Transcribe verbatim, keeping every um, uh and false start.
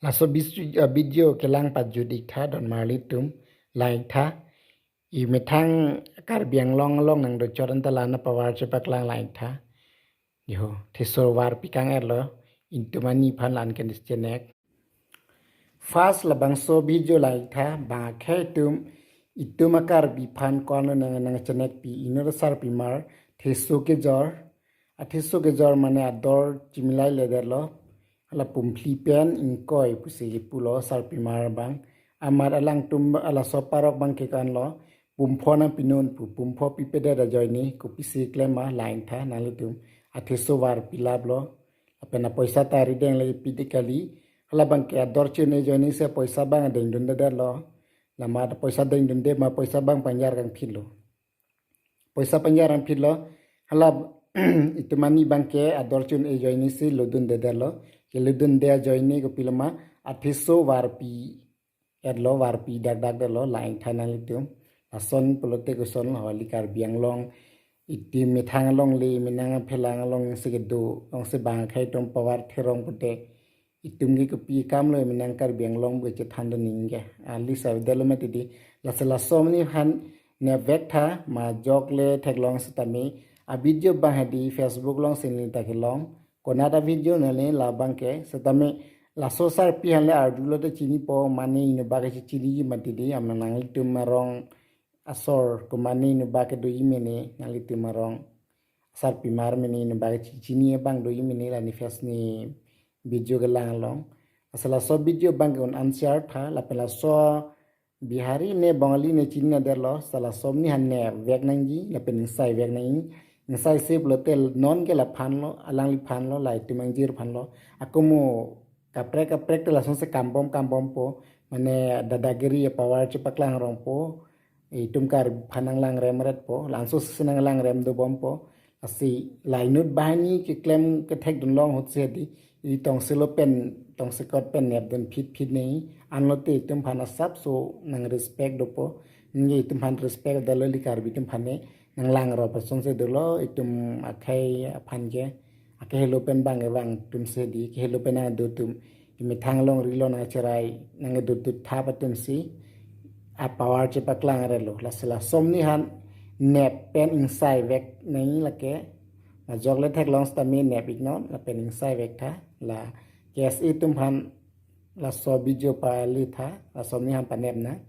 Laso bis-, uh, video kelang pajut ik tha, don marli atum lang ik tha. I methang Karbi Anglong along nangdochot anta la-an apower chepaklang lang ik tha. Jo, Theso varpi kang-etlo, itum ani aphan la-an ke disconnect. First labangso video lang ik tha, bang akhei atum, itum a-Karbi aphan ko-an lo nang, nangchenekpi, inut asarpimar, Theso kejor, a-Theso kejor mane ador chimilai ledetlo, hala pumphli pen ingkoi pusi pulo sarpimar abang. Amat alangtum alaso parok abang ke ko-an lo, pumpho nangpinon pu, pumpho pipedet ajoine, kopisi klem ma lang ik tha nanglitum, a-Theso varpi laplo, lapen apoisa ta rideng le pide kali, hala abang ke ador chi-un-e ajoine si poisa abang adengdundedetlo, la amat poisa dengdunde ma poisa abang panjar kangphitlo. Poisa panjar kangphitlo, hala itum ani abang ke ador chi-un-e ajoine si lodundedetlo, kelodunde ajoine kopilo ma, a-Theso varpi etlo, varpi dakdakdetlo, lang ik tha nanglitum. Lason pulote kosonlo, holi Karbi Anglong, itum methang along le, menang aphelang along si kedo, along si bang akhei atum power therong pute, itum ke kopi akam lo, menang Karbi Anglong bu chethan do ning ke. Ali sabi dalo mati di, lasi laso mini aphan nepvek tha, majok le theklong setame, a-video abang hedi Facebook along si neli ta kelong, konat a-video neli la abang ke, setame laso sarpi aphan le arjulo te chinipo, mane inut abang ke chiniji mati di, am nanglitum arong asor, ko mane inut abang ke doji mene, nanglitum arong sarpimar mene, inut abang ke chini abang doji mene, la ne first ne video kelang along. Lasi laso video abang ke un-an share tha, lapen laso Bihari ne Bengali ne chininedetlo, lasi laso mini aphan nepvek nangji, lapen ingsai vek nangji. Ingsai si pulote non ke laphan lo, alangliphan lo, la itum angjir aphan lo. Ako mo kaprek kaprek te lason si kambom kambompo, mane dadagiri apower chepaklang rongpo, itum Karbi aphan nanglangrem retpo, la-anso si nanglangrem dobompo, lasi la inut banghini keklem kethekdun long ahut si hedi, i tongsi lo pen, tongsi kot pen nepdun phitphit ne, anlote itum aphan asapso nang respect dopo, nge itum aphan respect dalo, ili Karbi atum aphan ne, nanglang ro person si dolo, itum akhei aphan ke, akehelo pen bang evang atum si hedi, kehelo pen nangdo atum, imethang along rilo nangcherai, nangdo tut thap atum si, apower chepaklang retlo, lasi laso mini aphan nep pen ingsai vek nangji lake, majok le theklong setame nep ik non, lapen ingsai vek tha, la K S A atum aphan laso video pali tha, laso mini aphan panep nang.